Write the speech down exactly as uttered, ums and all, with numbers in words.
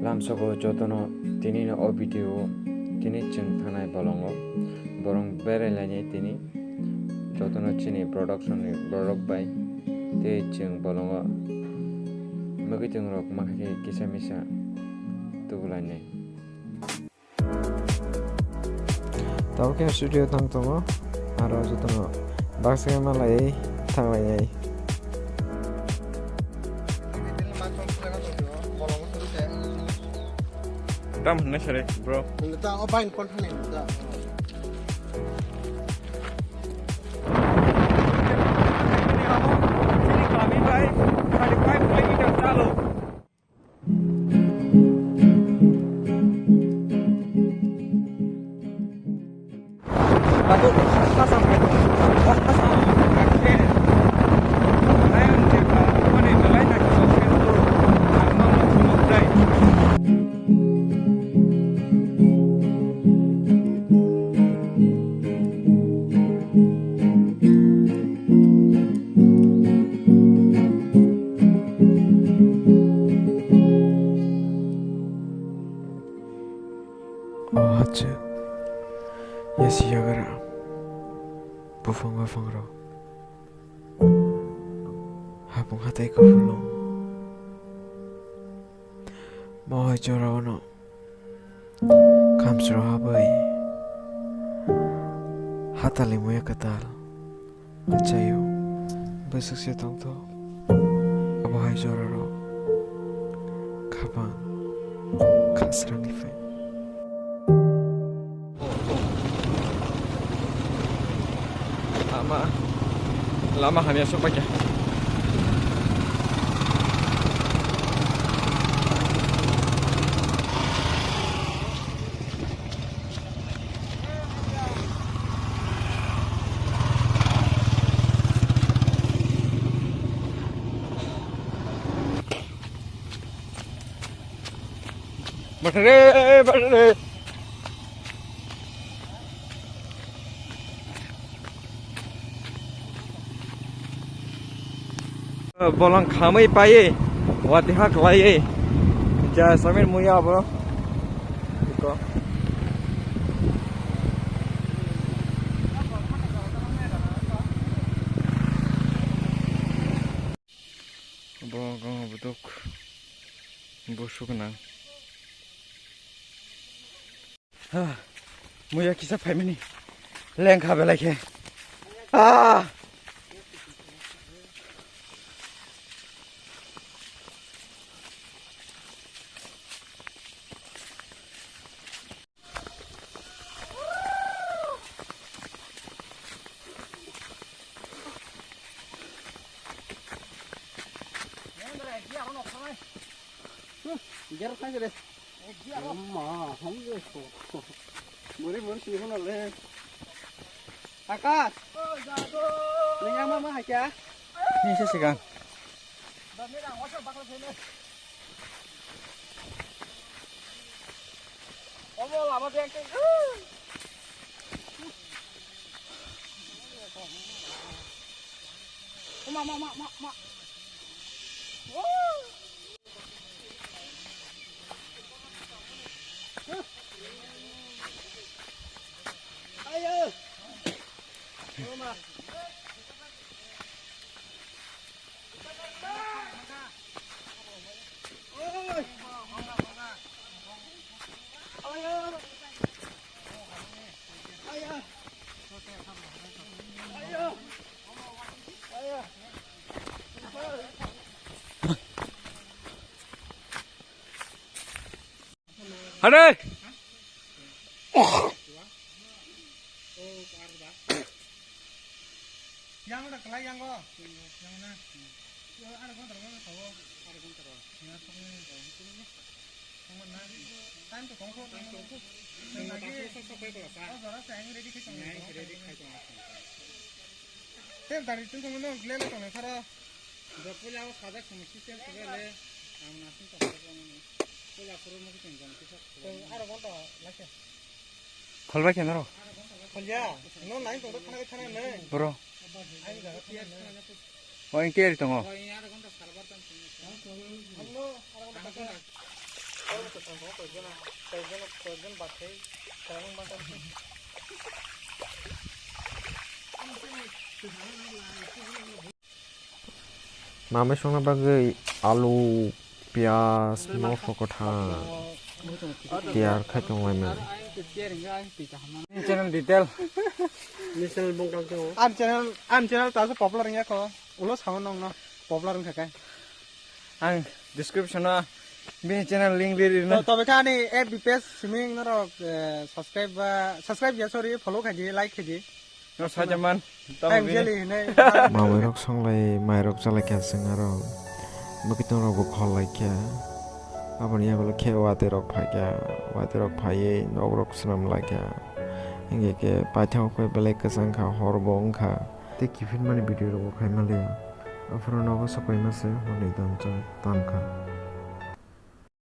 Lamsogo jotono tini no o video o tini chwng thanai bolongo borong berai lainai tini jotono chini production ni borok bai tei chwng bolongo mwkhwtwng rok makha khe kisa misa tubu lainai. Tabuk khe studio thang tongo, aro jotono baksa khe malai thang lainai. Tam hwnwi sari, bro. Nang ta o bai kon thani ta. Chini kami bai thirty five kilometer chalo. O hachwk, yasi yagra, buphang baphangrok, hapung hatai kuphulung, mohai jorao no. Kamchwrao habwi hatali muya kwtal achaio bwswk se tongthok. Abo hai jorarok khapang khasrangni phaio. Lama, lama hamya sok paikha. Bathare, bathare. Bolong khamwi paiwi, wati ha kwlaiwi. Ja, samin muya abo. Iko. Bo gong buduk. Busuk nang. Ha, muya kisa phaimani lengkha belai khe. Ah! Gerok nang kere. Ma, hamle ko. Muri muri sini kono le. Akash. Ni ama ma hakya? Ni se sigang. Omo lama de. Ma ma ma ma ma. Hare! Yang udah kelai yang kok. Yang mana? Yang ada kontrak mana tahu? Ada kontrak. Ya, pokoknya. Time to kongkho, time to kongkho. Nang lagi. Sok sok koi kola sa. Oh, jora sa yang ready khai tong. Yang ready khai tong. Tem tari tung kong no glele tong khara. Jopula o sajak song system sebe le. Ang nasin tong ko ni. Pula puro mo kiteng jang kisa. Tong aro gonta lake. Kholbai khe naro. Kholya. No nai tong thana thana ne. Bro. Ani jaga thana ne. O, engke ri tongo. Ang no aro gonta. Mamai songna bagwi alu, piyaj, mosla kwthang tiyar khai tonglaimani. Channel detail. Ni channel bung kang tong. Ang channel, ang channel ta popular wngya kho. Ulo sama nongno popular wngkha khe. Ang description o bini channel link ri rino. To, tobe kha ani F B page siming norok, eh, subscribe ba, subscribe ya, sorry, follow khaidi, like khaidi. No sajaman. Ang jeli hinai. Mamai rok songlai, mai rok chalai kha seng aro. Bwkitong rok bo khol lai kha. Aboni yagulo khe watwi rok phai kha. Watwi rok phaiwi nok rok swnam lai kha. Hingke khe paithak khe belai kwchang kha, hor bo wng kha. Tei kiphilmani video rok bo khai manliya. Aphuru nogo sopaima se horni damchang tam kha.